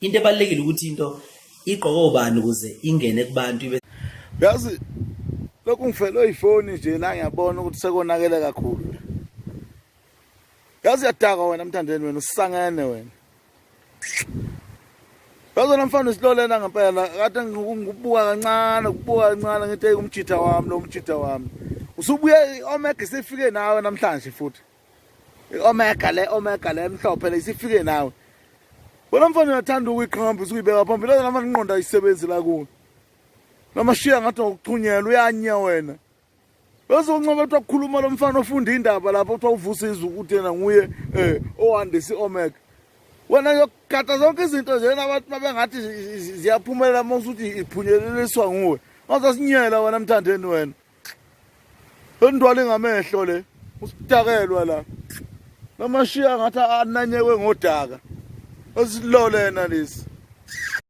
Into ebalulekile ukuthi into igqoke ubani ukuze ingene kubantu ibe Yazi lokhu ngifelwe ifoni nje la ngiyabona ukuthi sekonakele kakhulu. Yazi uyadaka wena mthandeni wena usangene wena. Yazi wena mfana usilolena ngempela kade ngikubuka kancane kubuka kancane ngithi hey umjitha wami lo umjitha wami. Usubuye i-Omega isifike nawe namhlanje futhi. I-Omega le Omega le emhlophe le isifike nawe. Wena mfana uyathanda ukuyiqhambisa ukuyibeka phambili lana manje ingqondo ayisebenzi la kuwe. Noma shiya ngathi ngokuchunyelwa uyanya wena. Bese uncoba kuthiwa kukhuluma lo mfana ofunda indaba lapho kuthiwa uvusa izwi ukuthi yena nguye eh owandisa i-Omega. Wena uyogada zonke izinto nje abantu babengathi ziyaphumelela uma usuthi iphunyeleliswa nguwe. Wazasinyela wena mthandeni wena. Lentwala ngamehlo le usidakelwa la. Lamashiya ngathi ananyekwe ngodaka. Esilolena lesi.